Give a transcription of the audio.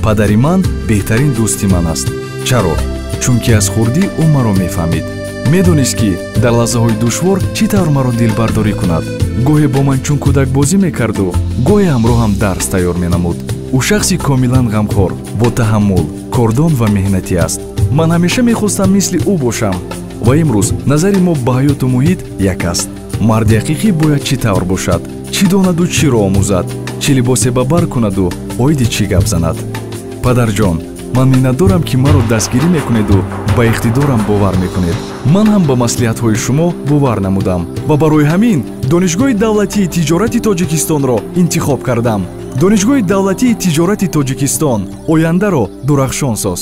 Падари ман беҳтарин дӯсти ман аст. Чаро? Чунки аз хурдӣ ӯ маро мефаҳмид. Медонист, ки дар лаҳзаҳои душвор чӣ тавр маро дилбардорӣ кунад. Гоҳе бо ман чун кӯдак бозӣ мекарду, гоҳе ҳамроҳам дарс тайёр менамуд. Ӯ шахси комилан ғамхор, бо таҳаммул, кордон ва меҳнатӣ аст. Ман ҳамеша мехостам мисли ӯ бошам ва имрӯз назари мо ба ҳаёту муҳит як аст. Марди ҳақиқӣ бояд чӣ тавр бошад, чӣ донаду чиро омӯзад, чӣ либосе ба бар кунаду оиди чӣ гап занад. Падарҷон, ман миннатдорам, ки маро дастгирӣ мекунеду ба иқтидорам бовар мекунед. Ман ҳам ба маслиҳатҳои шумо бовар намудам ва барои ҳамин Донишгоҳи давлатии тиҷорати Тоҷикистонро интихоб кардам. Донишгоҳи давлатии тиҷорати Тоҷикистон, ояндаро дурахшон соз.